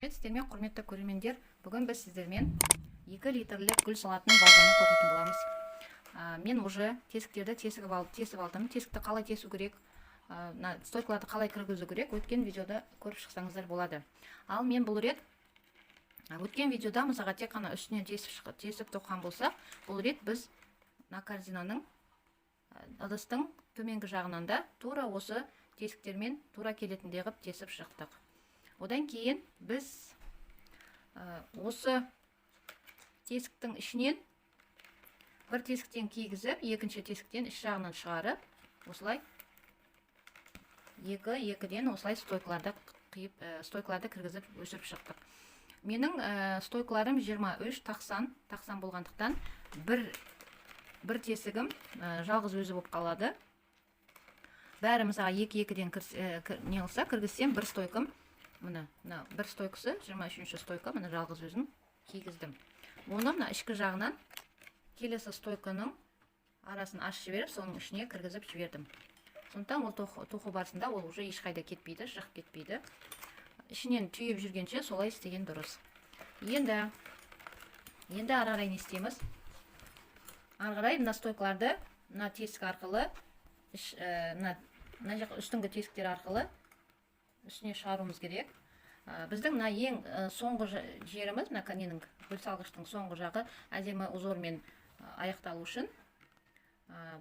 Сәлеметсіздер ме, құрметті көрермендер! Бүгін біз сіздермен 2 литрлік гүл салатын вазаны тоқитын боламыз. Мен уже тесіктерді тесіп алдым. Тесікті қалай тесу керек, мына стойкаларды қалай кіргізу керек, өткен видеода көріп шықсаңыздар болады. Ал мен бұл рет өткен видеода мысалға тек қана үстінен тесіп тоқыған болсақ, бұл рет біз мына корзинаның, ыдыстың төменгі жағынан да тура осы тесіктермен тура келетіндей қылып тесіп шықтық. Одан кейін біз осы тесіктің ішінен бір тесіктен кигізіп, екінші тесіктен іш жағынан шығарып, осылай екі екіден осылай стойкаларды қиып, стойкаларды кіргізіп өсіріп шықтық. Менің стойкаларым 23 90 болғандықтан бір тесігім жалғыз өзі болып қалады. Бәрі мысалға екі екіден не қылса, кіргізсем, бір стойкам, міне, мына бір стойкасы 23-ші стойка, міне, жалғыз өзін кигіздім. Оны мына ішкі жағынан келесі стойканың арасын ашып жіберіп, соның ішіне кіргізіп жібердім. Сондықтан ол тоқу барысында ол уже ешқайда кетпейді, шығып кетпейді. Ішінен түйіп жүргенше солай істеген дұрыс. Енді ары қарай не істейміз? Ары қарай мына стойкаларды мына тесік арқылы, мына жақ үстіңгі тесіктер арқылы үстіне шығаруымыз керек. Біздің мына ең соңғы жеріміз, мына ненің, гүл салғыштың соңғы жағы әдемі узормен аяқталу үшін,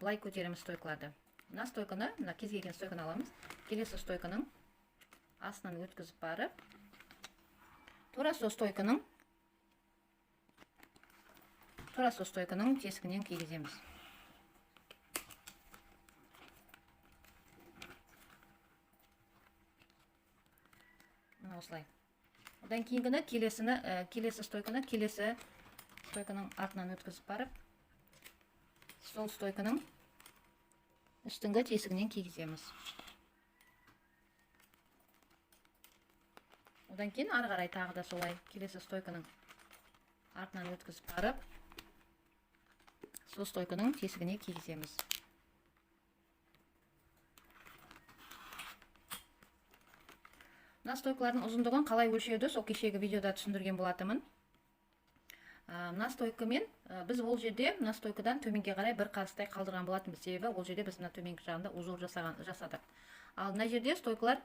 былай көтереміз стойкаларды. Мына стойканы, мына кез келген стойканы аламыз. Келесі стойканың астынан өткізіп барып, тура сол стойканың, тура сол стойканың тесігінен кигіземіз. Мына осылай. Одан кейінгіні келесі стойканы келесі стойканың артынан өткізіп барып, сол стойканың үстіңгі тесігінен кигіземіз. Одан кейін ары қарай тағы да солай келесі стойканың артынан өткізіп барып, сол стойканың тесігіне кигіземіз. Мына стойкалардың ұзындығын қалай өлшеуді сол кешегі видеода түсіндірген болатынмын. Мына стойкамен, біз ол жерде мына стойкадан төменге қарай бір қарыстай қалдырған болатынбыз. Себебі ол жерде біз мына төменгі жағында узор жасадық. Ал мына жерде стойкалар,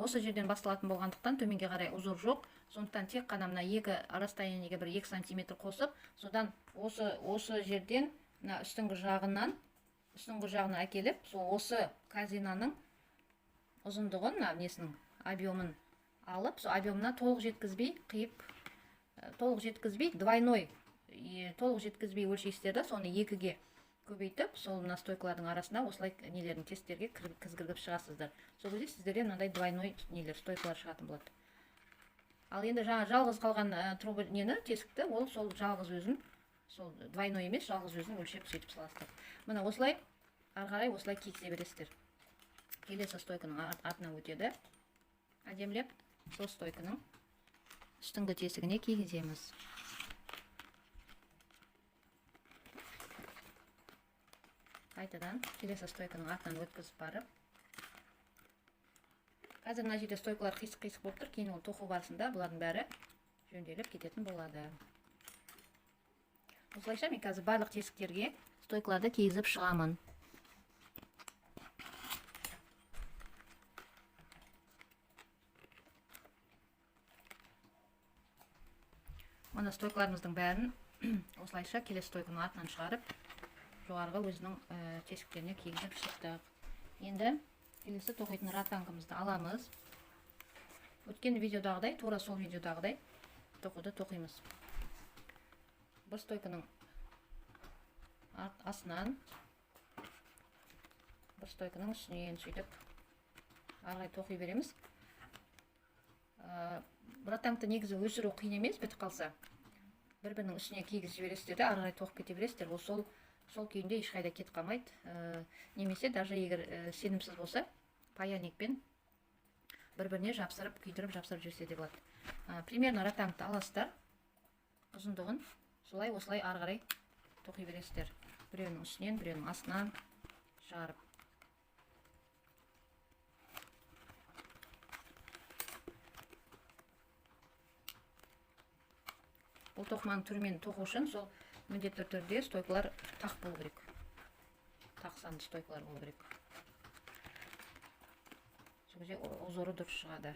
осы жерден басталатын болғандықтан төменге қарай узор жоқ. Сондықтан тек қана мына екі расстояниеге бір екі сантиметр қосып, содан осы жерден мына үстіңгі жағына әкеліп, сол осы корзинаның ұзындығын, мына несінің объемын алып, сол объемына толық жеткізбей қиып, толық жеткізбей двойной, толық жеткізбей өлшейсіздер да, соны екіге көбейтіп, сол мына стойкалардың арасына осылай нелердің тестерге кіргізіп шығасыздар. Сол кезде сіздерде мынандай двойной нелер, стойкалар шығатын болады. Ал енді жаңа жалғыз қалған, трубы нені, тесікті, ол сол жалғыз өзін, сол двойной емес, жалғыз өзін өлшеп сөйтіп саласыздар. Міне осылай ары қарай осылай кигізе бересіздер. Келесі стойканың артына өтеді. Әдемілеп сол стойканың үстіңгі тесігіне кигіземіз. Қайтадан келесі стойканың артынан өткізіп барып, қазір мына жерде стойкалар қисық-қисық болып тұр, кейін ол тоқу барысында бұлардың бәрі жөнделіп кететін болады. Осылайша мен қазір барлық тесіктерге стойкаларды кигізіп шығамын. Мына стойкаларымыздың бәрін осылайша келесі стойканың артынан шығарып, жоғарғы өзінің тесіктеріне кигізіп шықтық. Енді келесі тоқитын ротангымызды аламыз. Өткен видеодағыдай, тура сол видеодағыдай тоқуды тоқимыз. Бір стойканың астынан, бір стойканың үстінен сөйтіп ары қарай тоқи береміз. Ротангты негізі өсіру қиын емес, бітіп қалса. Бір-бірінің үстіне кигізіп жібересіздер де, ары қарай тоқып кете бересіздер. Ол сол күйінде ешқайда кетіп қалмайды. Немесе даже егер сенімсіз болса, паяльникпен бір-біріне жапсырып, күйдіріп, жапсырып жіберсе де болады. Примерно ротангты аласыздар, ұзындығын солай осылай ары қарай тоқи бересіздер. Біреуінің үстінен, біреуінің астынан шығарып. Бұл тоқыманың түрімен тоқу үшін сол міндетті түрде стойкалар тақ болу керек. Тақ санды стойкалар болу керек. Сол кезде узоры дұрыс шығады.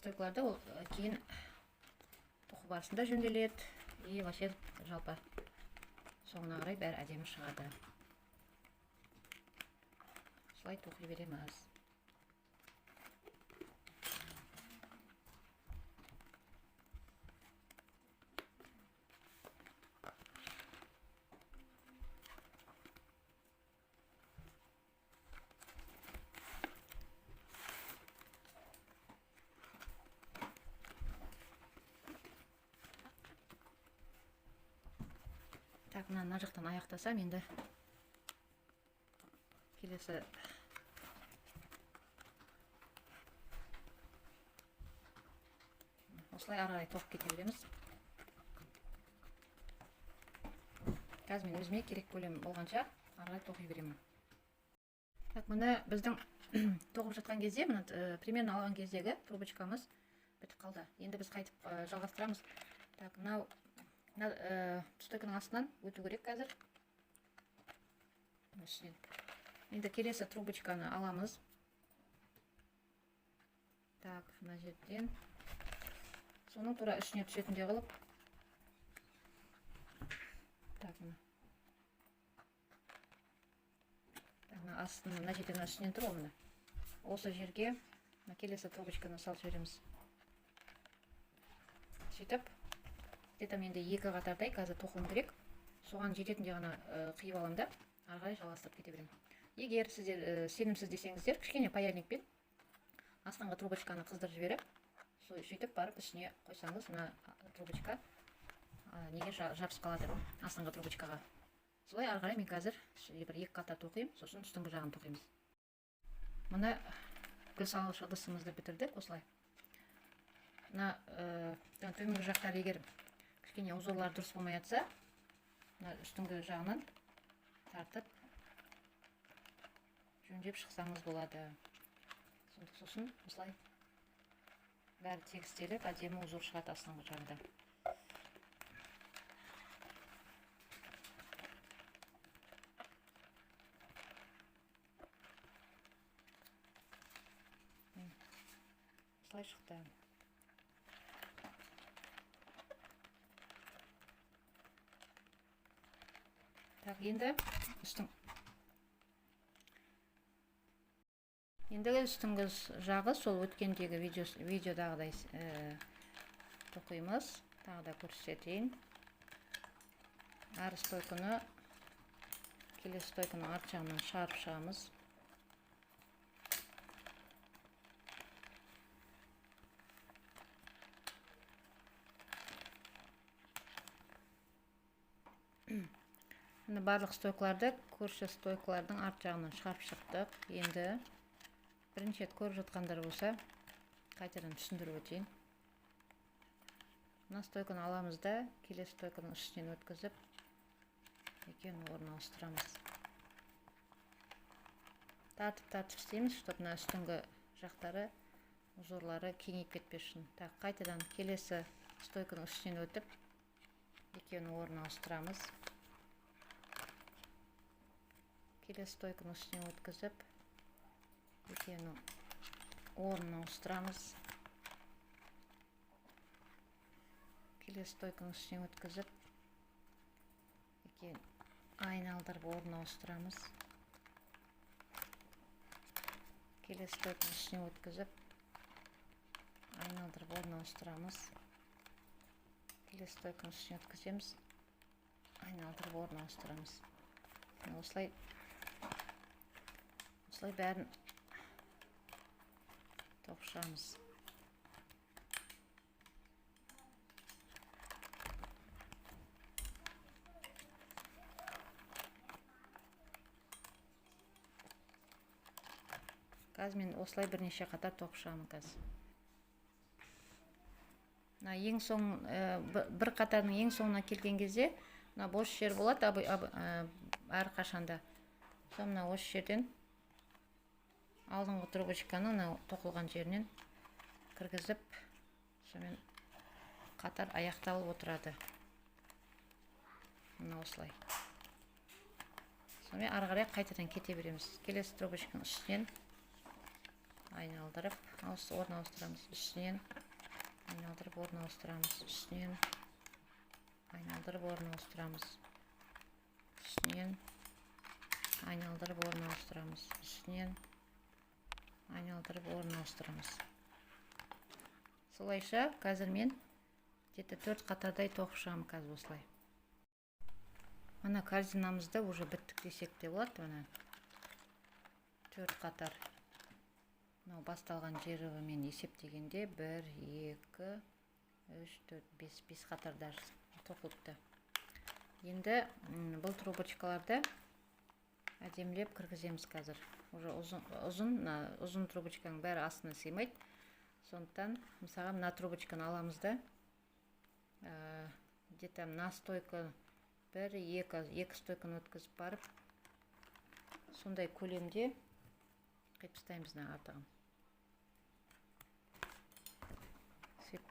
Стойкаларды ол кейін тоқу барысында жөнделеді и вообще жалпы соңына қарай бәрі әдемі шығады. Осылай тоқи береміз. Так, мына жақтан аяқтасам, енді келесі осылай ары қарай тоқып кете береміз. Қазір мен өзіме керек көлем болғанша ары қарай тоқи беремін. Так, мына біздің тоқып жатқан кезде, мына, примерно алған кездегі трубочкамыз бітіп қалды. Енді біз қайтып жалғастырамыз. Так, мына стойканың астынан өту керек қазір. Үстінен. Енді келесі трубочканы аламыз. Так, мына жерден соның тура үстіне түсетіндей қылып. Так, мына. Так, мына астын, мына жерден мына үстінен тұр ғой мына. Осы жерге мына келесі трубочканы салып жібереміз. Сөйтіп, где-то менде екі қатардай қазір тоқуым керек. Соған жететіндей ғана қиып аламын да, ары қарай жалғастырып кете беремін. Егер сіздер сенімсіз десеңіздер, кішкене паяльникпен астыңғы трубочканы қыздырып жіберіп, сөйтіп барып үстіне қойсаңыз, мына трубочка неге жабысып қалады астыңғы трубочкаға. Солай ары қарай мен қазір бір екі қатар тоқимын, сосын үстіңгі жағын тоқимыз. Мына гүл салғыш ыдысымызды бітірдік осылай. Мына төменгі жақтар егер кішкене узорлар дұрыс болмай жатса, мына үстіңгі жағынан тартып жөндеп шықсаңыз болады. Сосын осылай бәрі тегістеліп, әдемі узор шығады астыңғы жағында. Осылай шықты. Так, енді үстің. Ендігі үстіңгі жағы сол өткендегі видеодағыдай тоқимыз. Тағы да көрсетейін. Әр стойканы келесі стойканың арт жағынан шығарып шығамыз. Міне барлық стойкаларды көрші стойкалардың арт жағынан шығарып шықтық. Енді бірінші рет көріп жатқандар болса, қайтадан түсіндіріп өтейін. Мына стойканы аламыз да, келесі стойканың үстінен өткізіп, екеуін орнына ауыстырамыз. Тартып-тартып істейміз, чтоб мына үстіңгі жақтары, узорлары кеңейіп кетпес үшін. Так, қайтадан келесі стойканың үстінен өтіп, екеуінің орнына ауыстырамыз. Келесі стойканың үстінен өткізіп, екеуінің орнына ауыстырамыз. Келесі стойканың үстінен өткізіп, екеуін айналдырып орнына ауыстырамыз. Келесі стойканың үстінен өткізіп, айналдырып орнына ауыстырамыз. Келесі стойканың үстінен өткіземіз, айналдырып орнына ауыстырамыз. Міне осылай бәрін тоқып шығамыз. Қазір мен осылай бірнеше қатар тоқып шығамын қазір. Мына ең соң бір қатардың ең соңына келген кезде мына бос жер болады, әрқашанда. Сол мына осы жерден Алдыңғы трубочканы мынау тоқылған жерінен кіргізіп, сонымен қатар аяқталып отырады. Мына осылай. Сонымен ары қарай қайтадан кете береміз. Келесі трубочканың үстінен айналдырып, орын ауыстырамыз. Үстінен айналдырып, орын ауыстырамыз. Үстінен айналдырып, орын ауыстырамыз. Үстінен айналдырып, орын ауыстырамыз. Үстінен айналдырып, орын ауыстырамыз. Солайша қазір мен где-то 4 қатардай тоқып шығамын қазір осылай. Мына корзинамызды уже біттік десек те болады. Мына 4 қатар. Мынау басталған жерімен есептегенде 1, 2, 3, 4, 5, 5 қатардар тоқылыпты. Енді бұл трубочкаларды әдемілеп кіргіземіз қазір. Уже ұзын трубочканың бәрі астына сыймайды. Сондықтан мысалға мына трубочканы аламыз да, где-то мына стойка 1, 2, 2 стойканы өткізіп барып, сондай көлемде қиып тастаймыз мына артығын. Сөйтіп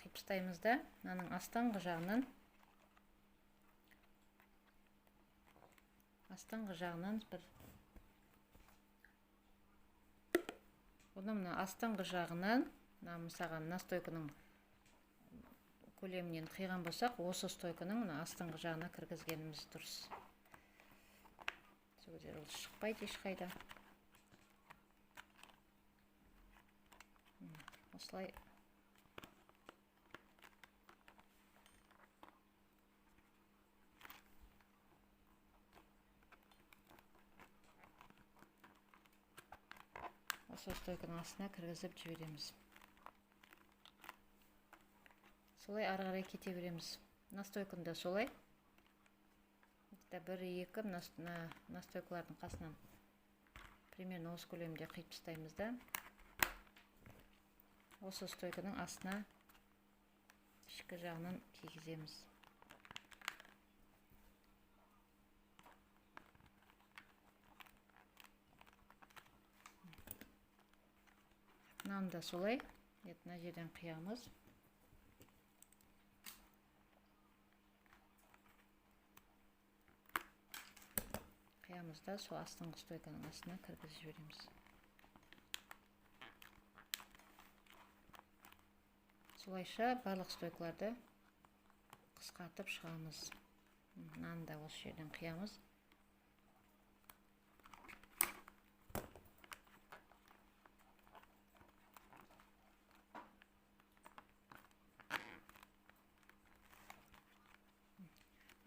қиып тастаймыз да, мынаның астыңғы жағынан бір, бұны мына астыңғы жағынан, мына мысалға мына стойканың көлемінен қиған болсақ, осы стойканың мына астыңғы жағына кіргізгеніміз дұрыс. Сол жерде ол шықпайды ешқайда. Осылай осы стойканың астына кіргізіп жібереміз. Солай ары қарай кете береміз. Мына стойканы да солай. Бір, екі, мына стойкалардың қасынан примерно осы көлемде қиып тастаймыз да, осы стойканың астына ішкі жағынан кигіземіз. Мынаны да солай, мына жерден қиямыз. Қиямыз да сол астыңғы стойканың астына кіргізіп жібереміз. Солайша барлық стойкаларды қысқартып шығамыз. Мынаны да осы жерден қиямыз.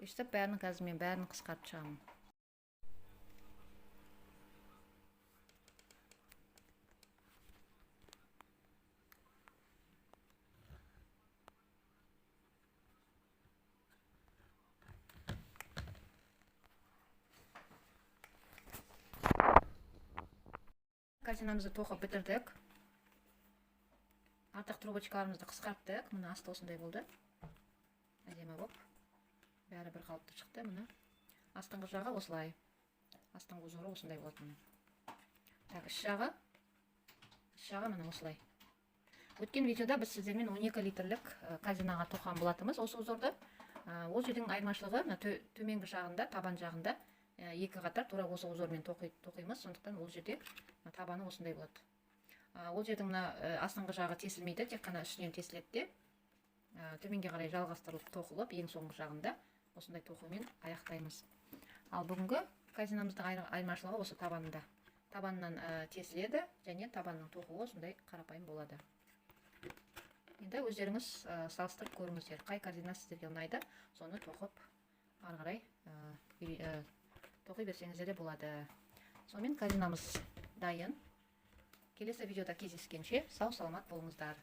Өйстіп бәрін қазір мен бәрін қысқартып шығамын. Корзинамызды тоқып бітірдік. Артық трубочкаларымызды қысқарттық. Мына асты осындай болды. Әдемі болып. Бәрі бір қалыпты шықты. Мына астыңғы жағы осылай. Астыңғы узоры осындай болады мына. Так, іш жағы мына осылай. Өткен видеода біз сіздермен 12 литрлік корзинаға тоқыған болатынбыз осы узорды. Ол жердің айырмашылығы мына төменгі жағында, табан жағында екі қатар тура осы узормен тоқимыз. Сондықтан ол жерде табаны осындай болады. Ол жердің мына астыңғы жағы тесілмейді, тек қана үстінен тесіледі де, төменге қарай жалғастырылып тоқылып, ең соңғы жағында осындай тоқумен аяқтаймыз. Ал бүгінгі корзинамыздың айырмашылығы осы табанында. Табанынан тесіледі және табанның тоқуы осындай қарапайым болады. Енді өздеріңіз салыстырып көріңіздер, қай корзина сіздерге ұнайды, соны тоқып ары қарай тоқи берсеңіздер де болады. Сонымен корзинамыз дайын. Келесі видеода кездескенше сау саламат болыңыздар.